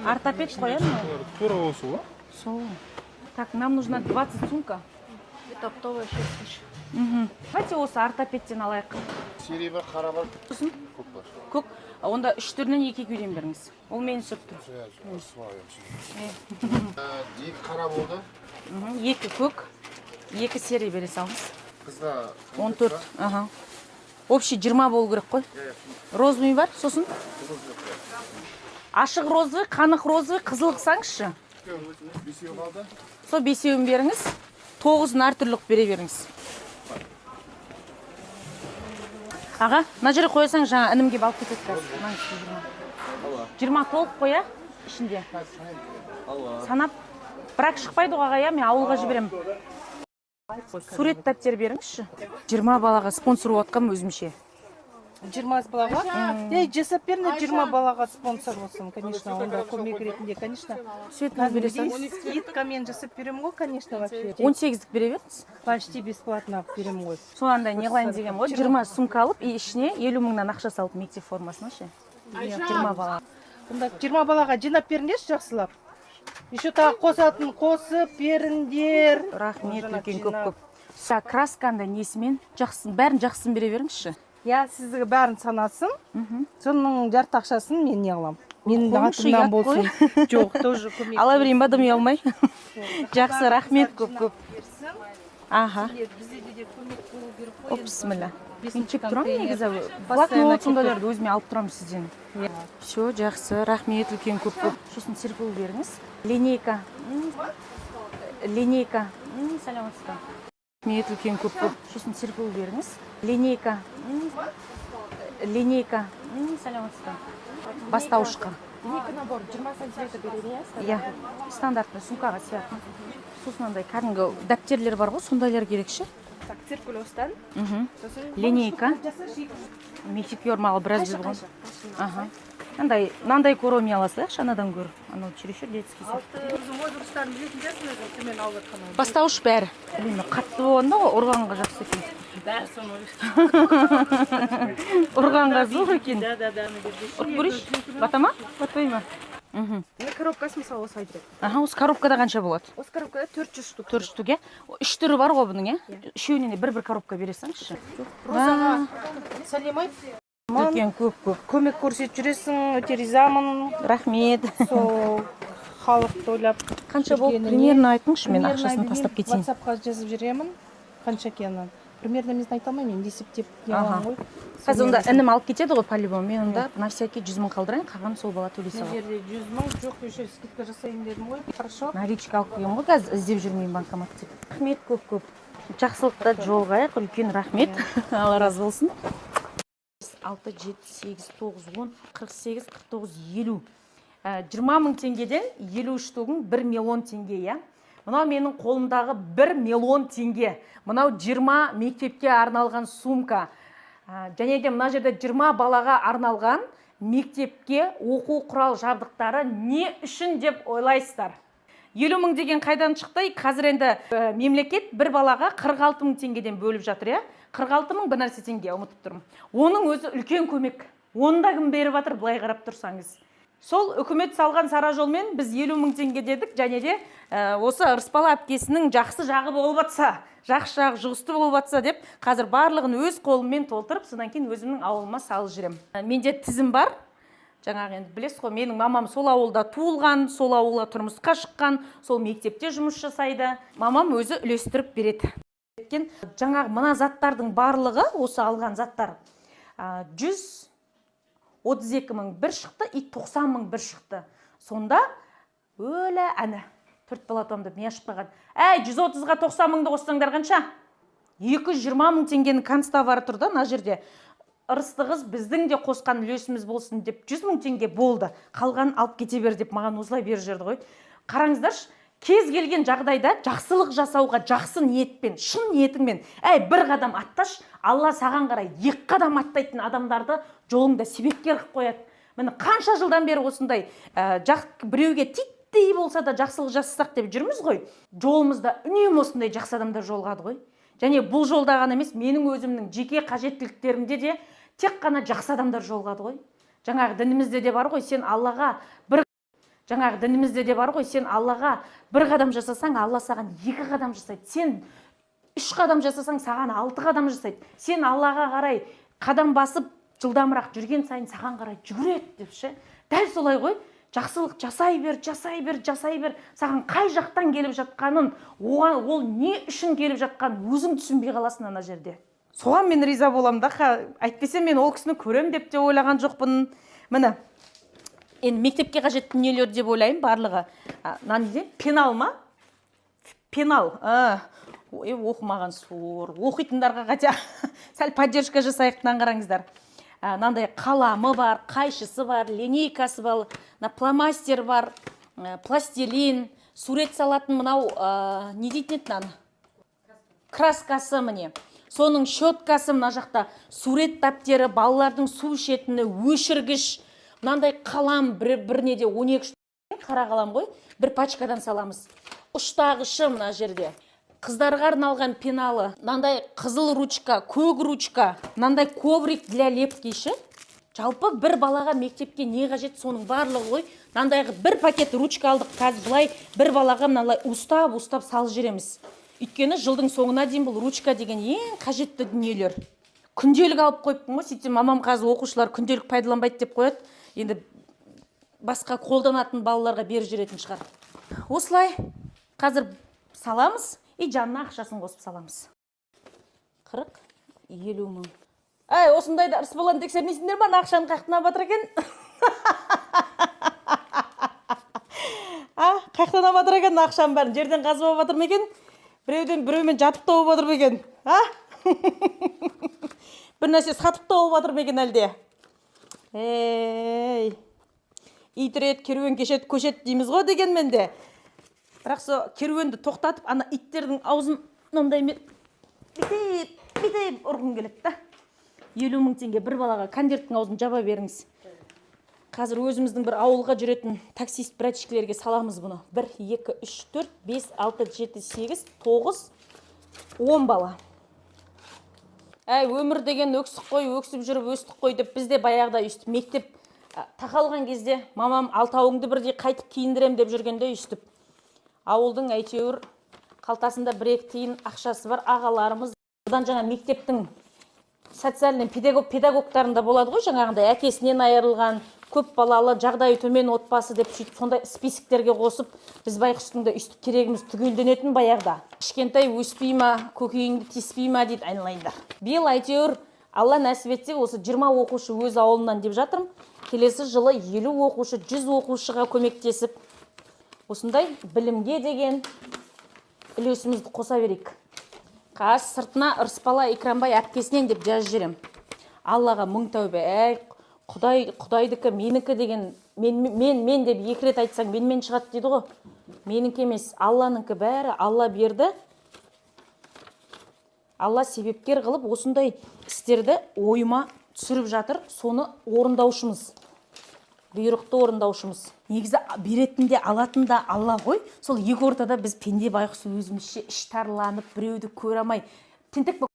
Ортопед қой, иә, мынау? Тура осы ғой. Сол. Так, нам нужно 20 сумка. Это оптовая 6 тысяч. Мгм. Давайте осы ортопедтен алайық. Серый бар, қара бар, Сосын көк бар. Көк. Онда үш түрінен екі екеуден беріңіз. Ол мені түсіп тұр. Екі қара болды. Екі көк, екі серый бере салыңыз. Қызға 14. Аха. Общий 20 болу керек қой. Розовый бар, сосын? Ашық розовый, қанық розовый, қызыл қылсаңызшы. Бесеу қалды. Сол бесеуін беріңіз. Тоғызын әртүрлі қылып бере беріңіз. Аға, мына жерге қоя салыңыз, жаңа інім келіп алып кетеді қазір. Мынаның ішінде 20. 20 толық қой, иә, ішінде. Санап. Бірақ шықпайды ғой, аға, иә, мен ауылға жіберемін. Сурет дәптер беріңізші. 20 балаға спонсор болып жатқанмын өзімше. 20 балаға? Ей, жасап беріңдер, 20 балаға спонсор болсын, конечно, онда көмек ретінде, конечно. Суретін бере салыңыз. Скидкамен жасап беремін ғой, конечно, вообще. 18-дік бере беріңіз. Почти бесплатно алып беремін ғой. Сол андай не қылайын деген ғой, 20 сумка алып, и ішіне 50 мыңнан ақша салып мектеп формасына ше. 20 бала. Онда 20 балаға жинап беріңдерші жақсылап. Еще тағы қосатын қосып беріңдер. Рахмет Жинап, үлкен, көп жинап. көп. Са красканы несімен жақсын, бәрін жақсын бере беріңізші. Я сізге бәрін санасын. Соның жарты ақшасын мен не қыламын. Менің Қойыңызшы, атымнан ұят болсын. Жоқ, тоже көмек. Ала берейін ба, дым ұялмай? Жақсы, рахмет көп көп. Берсін. Аха. Бізде де көмек болу керек қой. Оп, бісміллә. Мен Бесінші чек тұрамын контейнер. негізі. Постоянно Блокнот чек сондайларды өзіме алып тұрамын сізден. Все, жақсы, рахмет үлкен, көп көп. Сосын циркуль беріңіз. Линейка. Линейка. Саламатсыз ба? Рахмет үлкен, көп көп. Сосын циркуль беріңіз. Линейка. Линейка. Саламатсыз ба? Бастауышқа. Екі набор 20 сантиметр береді, иә? Иә, стандартный сумкаға сиятын. Сосын андай кәдімгі дәптерлер бар ғой, сондайлар керек ше. Так, циркуль осыдан. Сосын Линейка. Мектепке бармағалы біраз жыл болған. Аха. Мынандай, мынандай короми ала салайықшы, анадан гөрі. Анау чересчур детский сияқты. Алты өзің возрасттарын білетін шығарсың өзің төмен алып жатқан. Бастауыш бәрі. Білмеймін, қатты болғанда ғой, ұрғанға жақсы екен. Бәрі соны Ұрғанға зор екен. Да, да, да. Ұрып көрейінші. Бата ма? Батпай ма? Мхм. Коробкасы мысалы осылай тұрады. Аха, осы коробкада қанша болады? Осы коробкада 400 штук. Төрт штук, иә? Үш түрі бар ғой бұның, иә? Үшеуінен де бір-бір коробка бере салыңызшы. Розаға сәлем айт. Үлкен, көп көп. Көмек көрсетіп жүресің, өте ризамын. Рахмет. Сол халықты ойлап. Қанша болды? Жүргеніне. Примерно айтыңызшы, мен Примерно ақшасын білмеймін, тастап кетейін. WhatsAppқа жазып жіберемін. Қанша екенін. Примерно мен айта алмаймын, енді есептеп не Аха. аламын ғой. Қазір онда інім алып кетеді ғой по-любому. Мен онда на всякий 100 000 қалдырайын, қалғанын сол бала төлей Мына салады. жерде 100 000 жоқ, еще скидка жасайын дедім ғой. Хорошо. Наличка алып келгенмін ғой, қазір іздеп жүрмеймін банкомат деп. Рахмет көп көп. Жақсылықта жолығайық, үлкен рахмет. Алла разы болсын. 6, 7, 8, 9, 10, 48, 49, 50. 20 000 теңгеден 50 штугің 1 миллион теңге, иә? Мынау менің қолымдағы 1 миллион теңге. Мынау 20 мектепке арналған сумка. Және де мына жерде 20 балаға арналған мектепке оқу құрал жабдықтары. Не үшін деп ойлайсыздар? 50 000 деген қайдан шықты? Қазір енді мемлекет бір балаға 46 мың теңгеден бөліп жатыр, иә? 46 мың бір нәрсе теңге, ұмытып тұрмын. Оның өзі үлкен көмек. Оны да кім беріп жатыр, былай қарап тұрсаңыз? Сол үкімет салған сара жолмен біз 50 000 теңге дедік, және де осы Ырысбала әпкесінің жақсы жағы болып жатса, жақсы жағы жұғысты болып жатса деп, қазір барлығын өз қолыммен толтырып, содан кейін өзімнің ауылыма салып жүремін. Менде тізім бар. Жаңағы енді білесіз ғой, менің мамам сол ауылда туылған, сол ауылға тұрмысқа шыққан, сол мектепте жұмыс жасайды. Мамам өзі үлестіріп береді. Жаңағы мына заттардың барлығы, осы алған заттар, 132 000 бір шықты и 90 000 бір шықты. Сонда өлі әні төрт бала туамын деп не ашып қалған. Әй, 130-ға 90 мыңды қоссаңдар қанша? 220 000 теңгенің канцтовары тұр да мына жерде. Ырысты қыз, біздің де қосқан үлесіміз болсын деп 100 000 теңге болды. Қалғанын алып кете бер деп маған осылай беріп жіберді ғой. Қараңыздаршы, кез келген жағдайда жақсылық жасауға жақсы ниетпен, шын ниетіңмен, әй, бір қадам атташ, Алла саған қарай екі қадам аттайтын адамдарды жолыңда себепкер қылып қояды. Міне, қанша жылдан бері осындай біреуге титтей болса да жақсылық жасасақ деп жүрміз ғой. Жолымызда үнемі осындай жақсы адамдар жолығады ғой. Және бұл жолда ғана емес, менің өзімнің жеке қажеттіліктерімде де тек қана жақсы адамдар жолығады ғой. Жаңағы дінімізде де бар ғой, сен Аллаға бір Жаңағы дінімізде де бар ғой, сен Аллаға бір қадам жасасаң, Алла саған екі қадам жасайды. Сен үш қадам жасасаң, саған алты қадам жасайды. Сен Аллаға қарай қадам басып, жылдамырақ жүрген сайын саған қарай жүгіреді деп ше. Дәл солай ғой. Жақсылық жасай бер, жасай бер, жасай бер. Саған қай жақтан келіп жатқанын, оған ол не үшін келіп жатқанын өзің түсінбей қаласың ана жерде. Соған мен риза боламын да, әйтпесе мен ол кісіні көрем деп те ойлаған жоқпын. Міне, енді мектепке қажет дүниелер деп ойлаймын барлығы. Мына не дейді? Пенал ма? Пенал. Оқымаған сор. Оқитындарға хотя сәл поддержка жасайық, мынаны қараңыздар. Мынандай қаламы бар, қайшысы бар, линейкасы бар, мына пломастер бар, пластилин, сурет салатын мынау, не дейтін еді мынаны? Краскасы міне. Соның щеткасы мына жақта, сурет дәптері, балалардың су ішетіні, өшіргіш, мынандай қалам, бір неде 12 қара қалам ғой, бір пачкадан саламыз. Ұштағышы мына жерде. Қыздарға арналған пеналы, мынандай қызыл ручка, көк ручка, мынандай коврик для лепки ше. Жалпы бір балаға мектепке не қажет, соның барлығы ғой. Мынандай бір пакет ручка алдық, қазір былай бір балаға мыналай уыстап-уыстап салып жібереміз. Өйткені жылдың соңына дейін бұл ручка деген ең қажетті дүниелер. Күнделік алып қойыппын ғой, сөйтсем мамам қазір оқушылар күнделік пайдаланбайды деп қояды. Енді басқа қолданатын балаларға беріп жіберетін шығар. Осылай қазір саламыз и жанына ақшасын қосып саламыз. 40-50 мың. Әй, осындайда ырыс баланы тексермейсіңдер ма? Ана ақшаны қаяқтан алып жатыр екен? А, қаяқтан алып жатыр екен ақшаның бәрін? Жерден қазып алып жатыр ма екен? Біреуден біреумен жатып тауып жатыр ма екен? А? Бір нәрсе сатып тауып жатыр ма екен әлде? Ей, ит үреді, керуен кешеді, көшеді дейміз ғой дегенмен де. Бірақ со керуенді тоқтатып, ана иттердің аузын мынандаймен бүйтіп, бүйтіп ұрғым келеді да. 50 мың теңге бір балаға конверттің аузын жаба беріңіз. Қазір өзіміздің бір ауылға жүретін таксист братишкілерге саламыз бұны. 1, 2, 3, 4, 5, 6, 7, 8, 9, 10 бала. Әй, өмір деген өксік қой, өксіп жүріп өстік қой деп біз де баяғыда өйстіп мектеп тақалған кезде мамам алтауыңды бірдей қайтып киіндірем деп жүргенде өйстіп. Ауылдың әйтеуір қалтасында бір-екі тиын ақшасы бар ағаларымыз, одан жаңа мектептің социальный педагогтарында болады ғой, жаңағындай әкесінен айырылған, көп балалы, жағдайы төмен отбасы деп сөйтіп сондай списоктерге қосып, біз байқұстың да өйстіп керегіміз түгелденетін баяғыда. Кішкентай өспей ма, көкейіңді тиіспей ма дейді айналайындар. Биыл әйтеуір Алла нәсіп етсе осы 20 оқушы өз ауылынан деп жатырмын. Келесі жылы 50 оқушы, 100 оқушыға көмектесіп, осындай білімге деген үлесімізді қоса берейік. Қазір сыртына Ырысбала Икрамбай әпкесінен деп жазып жіберем. Аллаға мың тәубе, әй, Құдай, Құдайдікі, менікі деген, мен, мен, мен деп екі рет айтсаң, менмен шығады дейді ғой. Менікі емес, Алланікі бәрі, Алла берді. Алла себепкер қылып осындай істерді ойыма түсіріп жатыр, соны орындаушымыз. Бұйрықты орындаушымыз. Негізі беретін де, алатын да Алла ғой. Сол екі ортада біз пенде байғұс өзімізше іштарланып, біреуді көре алмай, тентек болып.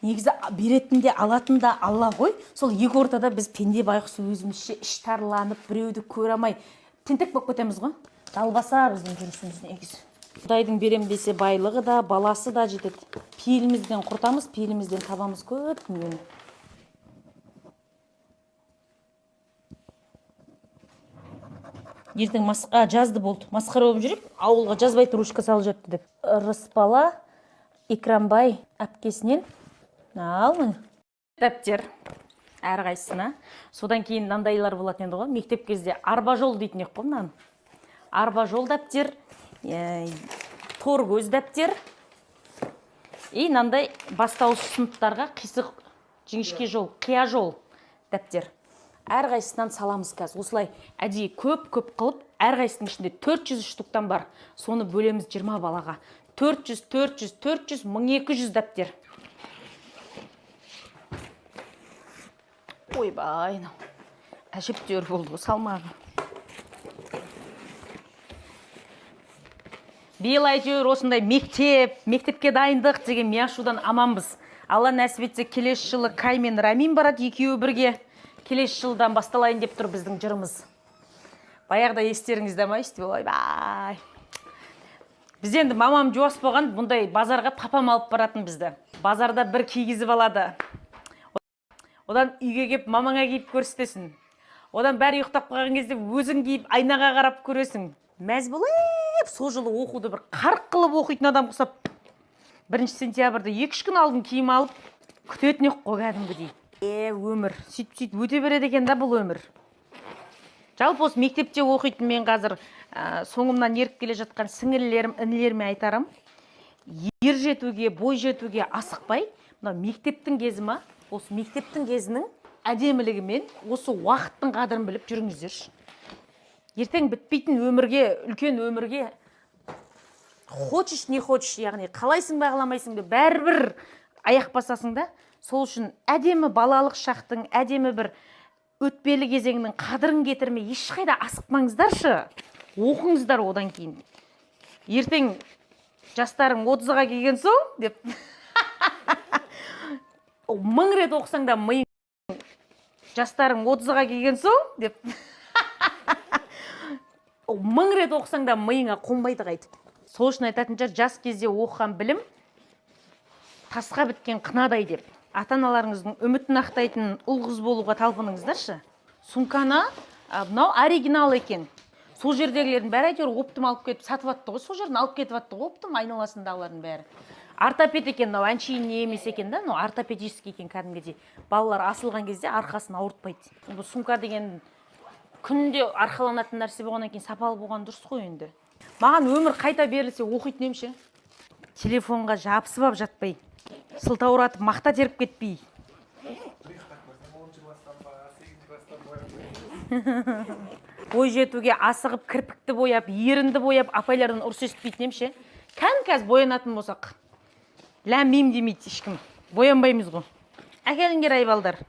Негізі беретін де, алатын да Алла ғой. Сол екі ортада біз пенде байғұс өзімізше іштарланып, біреуді көре алмай, тентек болып кетеміз ғой. Далбаса біздің жүрісіміз негізі. Құдайдың берем десе байлығы да, баласы да жетеді. Пейілімізден құртамыз, пейілімізден табамыз көп дүниені. Ертең жазды болды. Масқара болып жүріп, ауылға жазбайтын ручка салып жатты деп. Ырысбала Икрамбай әпкесінен ал міне. Дәптер әрқайсысына. Содан кейін мынандайлар болатын еді ғой. Мектеп кезде арба жол дейтін ек қой мынаны. Арба жол дәптер, тор көз дәптер. И мынандай бастауыш сыныптарға қисық жіңішке жол, қия жол дәптер. Әрқайсысынан саламыз қазір. Осылай әдейі көп-көп қылып, әрқайсысының ішінде 400 штуктан бар. Соны бөлеміз 20 балаға. 400, 400, 400, 1200 дәптер. Ойбай, мынау әжептәуір болды ғой салмағы. Биыл әйтеуір осындай мектеп, мектепке дайындық деген мияшудан аманбыз. Алла нәсіп етсе келесі жылы Кай мен Рамин барады екеуі бірге. Келесі жылдан басталайын деп тұр біздің жырымыз. Баяғыда естеріңізде ма, өйстіп, ойбай, біз енді, мамам жуас болған, бұндай базарға папам алып баратын бізді. Базарда бір кигізіп алады, одан үйге келіп мамаңа киіп көрсетесің, одан бәрі ұйықтап қалған кезде өзің киіп, айнаға қарап көресің, мәз болып. Сол жылы оқуды бір қарқ қылып оқитын адам құсап, 1 сентябрьде 2-3 күн алдын киім алып күтетін едік қой кәдімгідей. Е, өмір сөйтіп сөйтіп өте береді екен да бұл өмір. Жалпы, осы мектепте оқитын мен қазір соңымнан еріп келе жатқан сіңілілерім, інілеріме айтарым: ер жетуге, бой жетуге асықпай, мына мектептің кезі ма, осы мектептің кезінің әдемілігімен, осы уақыттың қадірін біліп жүріңіздерші. Ертең бітпейтін өмірге, үлкен өмірге, хочешь не хочешь, яғни қалайсың ба, қаламайсың ба, бәрібір аяқ басасың да. Сол үшін әдемі балалық шақтың, әдемі бір өтпелі кезеңнің қадірін кетірмей, ешқайда асықпаңыздаршы, оқыңыздар. Одан кейін ертең жастарың 30-ға келген соң деп, мың рет оқысаң да, миың, жастарың 30-ға келген соң деп, мың рет оқысаң да, миыңа қонбайды қайтып. Сол үшін айтатын шығар, жас кезде оқыған білім тасқа біткен қынадай деп. Ата аналарыңыздың үмітін ақтайтын ұл қыз болуға талпыныңыздаршы. Сумканы, мынау оригинал екен. Сол жердегілердің бәрі әйтеуір оптом алып кетіп сатып атты ғой, сол жерден алып кетіп атты ғой оптом, айналасындағылардың бәрі. Ортопед екен мынау, әншейін не емес екен да, мынау ортопедический екен кәдімгідей. Балалар асылған кезде арқасын ауыртпайды. Бұл сумка деген күнде арқаланатын нәрсе болғаннан кейін, сапалы болған дұрыс қой енді. Маған өмір қайта берілсе, оқитын едім ше, телефонға жабысып алып жатпай, сылтауратып мақта теріп кетпей. 10-класстан ба, сегізінші класстан ба? Бой жетуге асығып, кірпікті бояп, ерінді бояп, апайлардан ұрыс естімейтін едім ше. Кән, қазір боянатын болсақ, ләм мим демейді ешкім, боянбаймыз ғой. Әкеліңдер, ай балдар.